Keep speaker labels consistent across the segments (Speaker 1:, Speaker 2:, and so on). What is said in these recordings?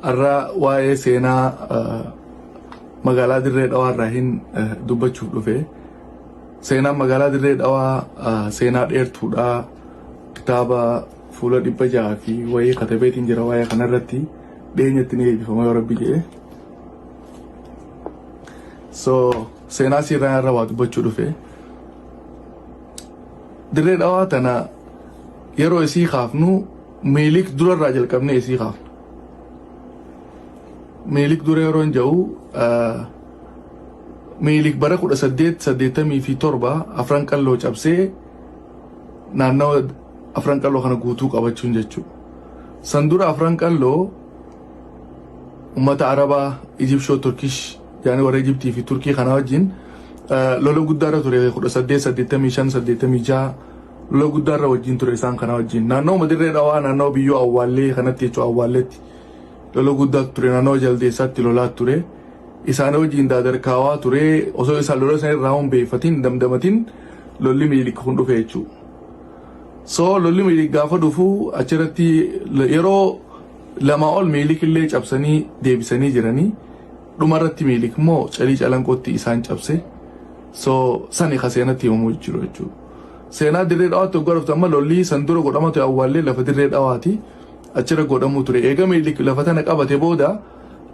Speaker 1: Har'a waa'ee seenaa magaalaa Dirree Dhawaa irraa hin dubbachuuf dhufe. Seenaan magaalaa Dirree Dhawaa seenaa dheertuudha. Kitaaba fuula 600 fi wayii katabeetiin jira waa'ee kanarratti dhiyeenyatti ni eebbifama yoo rabbi jedhe. So seenaa sirraa irra waa dubbachuu dhufe. Dirree Dhawaa tana yeroo isii kaafnu Minilik durarraa jalqabnee isii kaafna. Minilik dura yeroo hin jedhu Minilik bara 1887 Afran Qalloo cabsee naannawa Afran Qalloo kana guutuu qabachuun jechuudha. San dura Afran Qalloo ummata Arabaa, Ijibshoo, Turkish yaani warra Ijibtii fi Turkii kana wajjin lola guddaarra ture 1885 86 lola guddaarra wajjin ture isaan kana wajjin. Naannawuma Dirree Dhawaa naannawa biyyoo Awwaallee kanatti jechuudha Awwaalleetti lola guddaatu ture naannawa Jaldeessaatti lolaa ture. Isaan wajjin daadarkaawaa ture osoo isaan lola san irraa hin beekfatin damdamatin lolli Minilik kun dhufe jechuudha. So lolli Minilik gaafa dhufu achirratti yeroo lama ol Minilik illee cabsanii deebisanii jiranii dhumarratti Minilik immoo Calii Calanqootti isaan cabse. So sani ka seenatti himamuu jiru jechuudha. Seenaa Dirree Dhawaatti hoggaa dhuftu amma lolli san dura godhama ture awwaallee lafa Dirree Dhawaati achirra godhamuu ture. Eega Minilik lafa tana qabate booda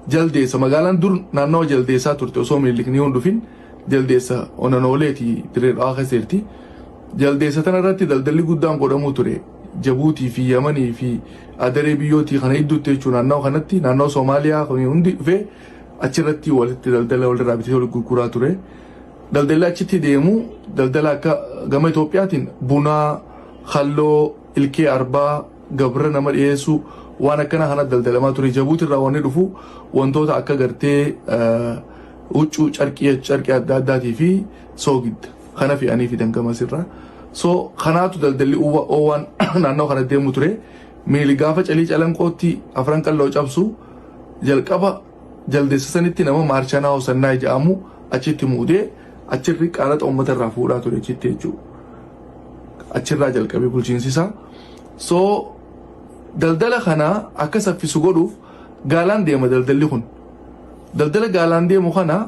Speaker 1: Jaldeessa magaalaan dur naannawa Jaldeessaa turte osoo Minilik ni hin dhufin Jaldeessa onanooleeti Dirree Dhawaa keessa jirti. Jaldeessa tana irratti daldalli guddaan godhamuu ture. Jabuutii fi Yamanii fi Adaree biyyootii kana idduutti jechuun naannawa kanatti naannawa Soomaaliyaa kun hundi dhufee achirratti walitti daldala walirraa bitee walitti gurguraa ture. Daldalli achitti deemu daldala akka gama Itoophiyaatiin bunaa, halloo, ilkee arbaa, gabra nama dhiyeessuu waan akkana kana daldalamaa ture. Jabuuti irraa wanni dhufu wantoota akka gartee huccuu carqii carqii adda addaatii fi soogidda kana fe'anii fidan gamasirraa. So kanaatu daldalli oowwaan naannoo kana deemu ture. Miili gaafa Calii Calanqootti Afran Qalloo cabsu jalqaba Jaldeessa sanitti nama Maarshanaa Hosannaay jedhamu achitti muudee achirri qaraxa uummata irraa fuudhaa ture achitti jechuudha. Achirraa jalqabee bulchiinsi isaa. So daldala kana akka saffisu godhuuf gaalaan deema daldalli kun. Daldala gaalaan deemu kana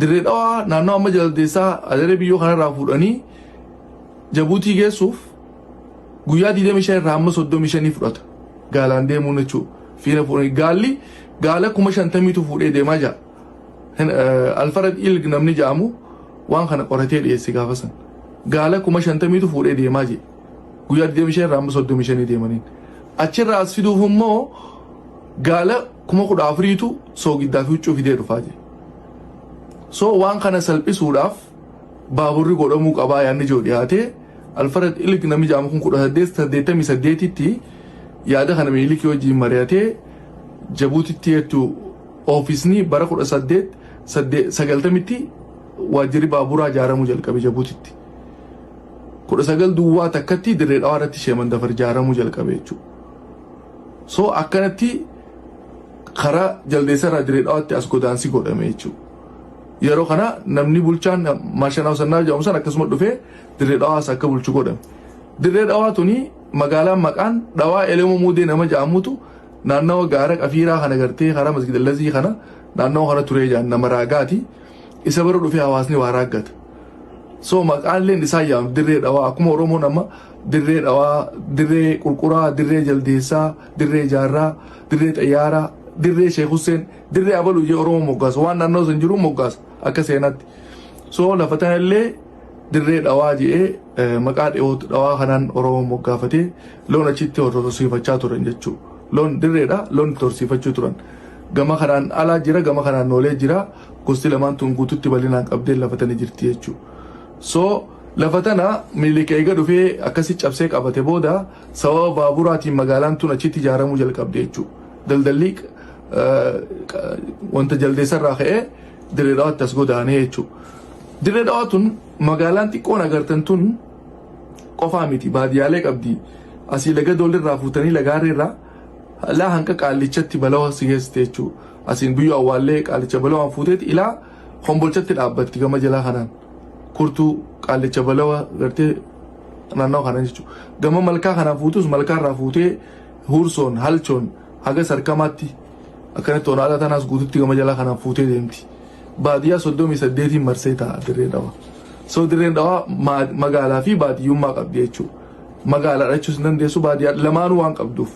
Speaker 1: Dirree Dhawaa naannoo amma Jaldeessaa Adaree biyyoo kanarraa fuudhanii Jabuutii geessuuf guyyaa 25 irraa hamma 35 fudhata. Gaalaan deemuun jechuudha. Fiina fuudhanii gaalli gaala 50,000tu fuudhee deemaa jira. Alfarad Ilg namni jedhamu waan kana qoratee dhiyeesse gaafa san. Gaala 50,000tu fuudhee deemaa jira. Guyyaa 25 irraa hamma 35 deemaniin. Achirraa as fiduuf immoo gaala 14,000tu soogiddaa fi huccuu fidee dhufaa jira. So waan kana salphisuudhaaf baaburri godhamuu qabaa yaadni jiru dhiyaatee Alfarad Ilg namni jedhamu kun 1888tti yaada kana Minilikii wajjin mari'atee Jabuutitti jettu oofisni bara 1890tti waajjirri baaburaa ijaaramuu jalqabe Jabuutitti. 1901tti Dirree Dhawaa irratti Sheemandafar ijaaramuu jalqabe jechuudha. So akkanatti karaa Jaldeessa irraa Dirree Dhawaatti as godaansi godhame jechuudha. Yeroo kana namni bulchaan Maashanaa Sannaa jedhamu san akkasuma dhufee Dirree Dhawaas akka bulchu godhame. Dirree Dhawaa tuni magaalaan maqaan Dhawaa Elemoo Muudee nama jedhamutu naannawa gaara Qafiiraa kana gartee karaa Masgida Lazii kana naannawa kana turee jedhan nama raagaati. Isa bira dhufee hawaasni waa raaggata. So maqaan illeen isaa yaam Dirree Dhawaa akkuma Oromoon amma Dirree Dhawaa, Dirree Qurquraa, Dirree Jaldeessaa, Dirree Jaarraa, Dirree Xayyaaraa, Dirree Sheekh Husseen, Dirree Abaluu jee Oromoo moggaasa. Waan naannoo san jiru moggaasa akka seenaatti. So lafa tana illee Dirree Dhawaa jedhee maqaa dhawaa kanaan Oromoo moggaafatee loon achitti horsiifachaa turan jechuudha. Loon dirreedha, loon itti horsiifachuu turan. Gama kanaan alaa jira, gama kanaan noolee jira. Gosti lamaan tun guututti bal'inaan qabdee lafa tana jirti jechuudha. So lafa tana Minilik eega dhufee akkasi cabsee qabate booda sababa baaburaatiin magaalaan tun achitti ijaaramuu jalqabde jechuudha. Daldalli wanta Jaldeessa irraa ka'ee Dirree Dhawaatti as godaanee jechuudha. Dirree Dhawaa tun magaalaan xiqqoon agartan tun qofaa miti baadiyyaalee qabdi. Asii laga doolirraa fuutanii lagaarreerraa laa hanqa qaallichatti balawa si geessite jechuudha. Asiin biyyoo awwaallee qaallicha balawaan fuuteeti ilaa Kombolchatti dhaabbatti gama jalaa kanaan. Kurtuu qaallicha balawa gartee naannawa kanaan jechuudha. Gama malkaa kanaan fuutus malkaarraa fuutee Hursoon, Halchoon, haga Sarkamaatti akkanatti onaadaa tanaas guututti gama jalaa kanaan fuutee deemti. Baadiyyaa 38n marsee taa'a Dirree Dhawaa. So Dirreen Dhawaa magaalaa fi baadiyyummaa qabdi jechuudha. Magaalaa jechuus hin dandeessu, baadiyyaa lamaanuu waan qabduuf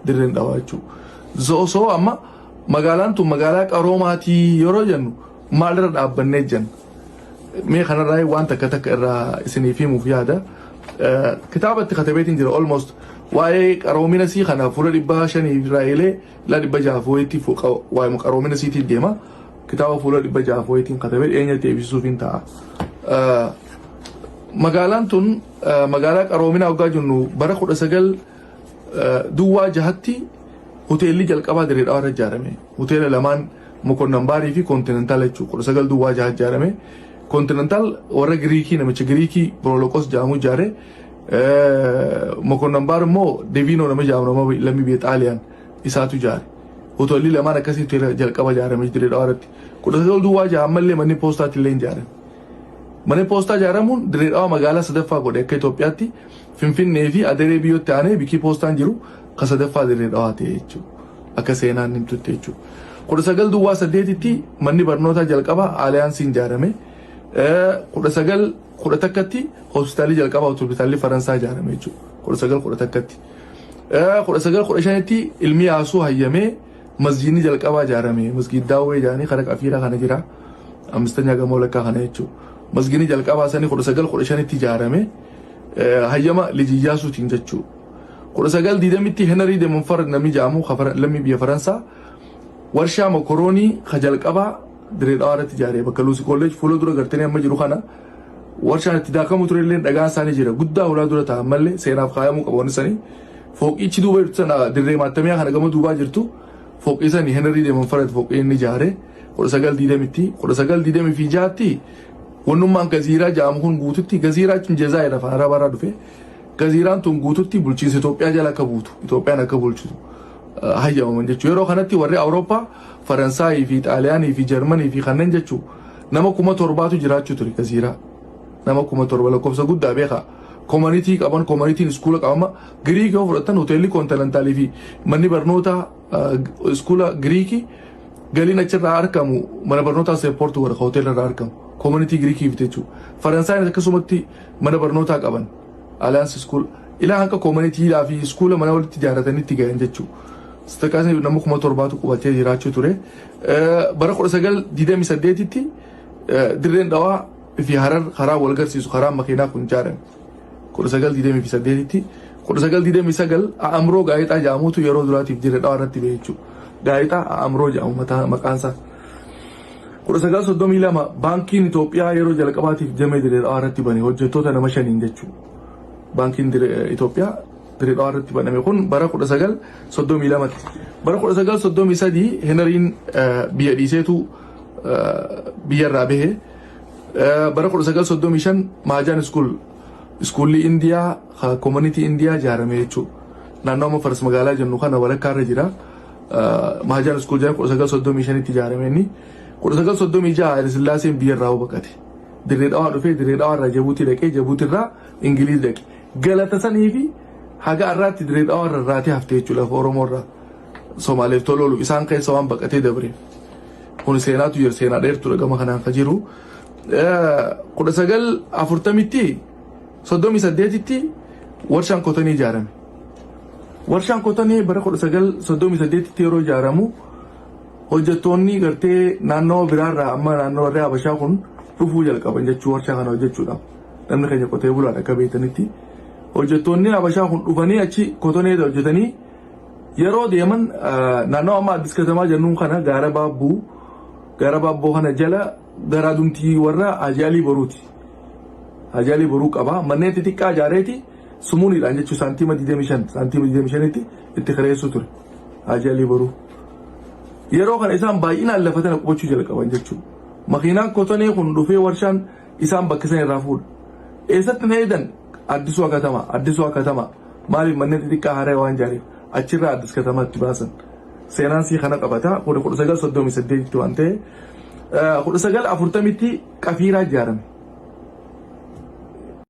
Speaker 1: Dirreen Dhawaa jechuudha. So amma magaalaan tun magaalaa qaroomaatii yeroo jennu maalirra dhaabbannee jenna? Mee kanarraa waan takka takka irraa isiniif himuuf yaada. Kitaaba itti katabeetiin jira, almost waa'ee qaroomina sii kana fuula 500 irraa eelee la 600 wayiitti waa'ee qaroomina siitiin deema. Kitaaba fuula 600 wayiitiin katabee dhiyeenyatti eebbisuuf hin ta'a. Magaalaan tun magaalaa qaroominaa waggaa jennu bara 1906tti hoteelli jalqabaa Dirree Dhawaa irra ijaarame. Hoteela lamaan, Mokonnan Baarii fi Kontinentaal jechuudha. 1906 ijaarame. Kontinentaal warra Giriikii, namicha Giriikii Biroloqos jedhamu ijaare. Mokonnan Baar immoo Deviinoo nama jedhamu, nama lammii biyya Xaaliyaan isaatu ijaare. Hoteelli lamaan akkasii hoteela jalqaba ijaarame Dirree Dhawaa irratti. 1906 ammallee manni poostaatti illee ijaarame. Manni poostaa ijaaramuun Dirree Dhawaa magaalaa sadaffaa godhe akka Itoophiyaatti. Finfinnee fi Adaree biyyootti aanee bikii poostaan jiru ka sadaffaa Dirree Dhawaa ta'e jechuudha. Akka seenaan himtutti jechuudha. 1908tti manni barnootaa jalqabaa Aaliyaansiin ijaarame. 1911tti hospitaalli jalqabaa, hospitaalli Faransaa ijaarame jechuudha. 1911tti. 1915tti ilmi Yaasuu hayyamee masjiidni jalqabaa ijaarame. Masjiid Daawwee jedhanii karaa Qafiiraa kana jira. Ammistanyaa gamoo lakkaa kana jechuudha. Masjiidni jalqabaa sanii 1915tti ijaarame. Hayyama Liji Iyyaasuutiin jechuudha. 1920tti Henry de Montfort namni jedhamu lammii biyya Faransaa warshaa mokoroonii ka jalqabaa Dirree Dhawaa irratti ijaare, bakka Luusi Kolleej fuula dura gartanii amma jiru kana. Warshaan itti daakamu ture illee dhagaan isaanii jira, guddaa hulaa dura ta'a, ammallee seenaaf kaayamuu qaba wanni sanii. Fooqichi duuba jirtu sana, dirree maattamiyaa kana gama duubaa jirtu, fooqii sanii Henry de Montfort fooqii inni ijaare 1920tti. 1926tti wannummaan Gaziiraa jedhamu kun guututti, Gaziiraa jechuun Jazaayir afaan Arabaarraa dhufe, Gaziiraan tun guututti bulchiinsa Itoophiyaa jala akka buutu, Itoophiyaan akka bulchitu hayyamaman jechuudha. Yeroo kanatti warri Awurooppaa, Faransaayii fi Xaaliyaanii fi Jarmanii fi kanneen jechuudha, nama 7,000tu jiraachuu ture Gaziiraa. Nama 7,000, lakkoofsa guddaa beekaa. Community qaban, communityn iskuula qabama. Giriikii yoo fudhatan, hoteelli Kontinentaalii fi manni barnootaa iskuula Giriikii galiin achirraa argamu mana barnootaa support godha, hoteela irraa argamu. Community Giriikiif jechuudha. Faransaayin akkasumatti mana barnootaa qaban. Alliance School ilaa hanqa communitydhaa fi iskuula mana walitti ijaarratanii itti gahan jechuudha. Sadarkaa nama 7,000tu qubatee jiraachuu ture. Bara 1928tti Dirreen Dhawaa fi Harar karaa wal garsiisu, karaa makiinaa kun ijaarame. 1928tti. 1929 A'amroo gaazexaa jedhamutu yeroo duraatiif Dirree Dhawaa irratti bahe jechuudha. Gaazexaa A'amroo jedhamu mataa maqaan isaa. 1932 baankiin Itoophiyaa yeroo jalqabaatiif damee Dirree Dhawaa irratti bane, hojjettoota nama shaniin jechuudha. Baankiin Itoophiyaa Dirree Dhawaa irratti baname kun bara 1932tti. Bara 1933 Heneriin biyya dhiiseetu biyyarraa bahe. Bara 1935 Maajaan School, iskuulli Indiyaa, community Indiyaa ijaarame jechuudha. Naannoo amma Faras Magaalaa jennu kana walakkaa irra jira. Maajaan School jedhama, 1935tti ijaarame inni. 1936 Haile Sillaaseen biyyarraa baqate. Dirree Dhawaa dhufee, Dirree Dhawaa irraa Jabuutii dhaqee, Jabuutii irraa Ingiliiz dhaqe. Galata sanii fi haga har'aatti Dirree Dhawaa irra raatee hafte jechuudha, lafa Oromoo irraa. Somaaleef toloolu isaan keessa waan baqatee dabreef. Kun seenaatu jira, seenaa dheertuudha gama kanaan ka jiru. 1940tti, 38tti warshaan kotonii ijaarame. Warshaan kotonii bara 1938tti yeroo ijaaramu hojjettoonni gartee naannoo biraarraa, amma naannoo warri Habashaa kun dhufuu jalqaban jechuu warshaa kana hojjechuudhaaf. Namni keenya qotee bulaadha akka beektanitti. Hojjettoonni Habashaa kun dhufanii achi kotonee hojjetanii yeroo deeman, naannoo amma Addis Katamaa jennuun kana, gaara Baabbuu, gaara Baabboo kana jala garaadumtii warra Hajaalii Boruuti. Hajaalii Boruu qaba. Manneen xixiqqaa ijaareeti sumuuniidhaan jechuun saantiima 25, saantiima 25tti itti kireessuu ture. Hajaalii Boruu. Yeroo kana isaan baay'inaan lafa tana qubachuu jalqaban jechuudha. Makiinaan kotonee kun dhufee warshaan isaan bakka isaan irraa fuudha. Eessatti na eedan? Addisuu Katamaa. Addisuu Katamaa. Maaliif? Manneen xixiqqaa haaraa waan ijaareef achirraa Addis Katamaatti baasan. Seenaan sii kana qabata. Kudha 1938tti waan ta'e. 1940tti Qafiiraa ijaarame.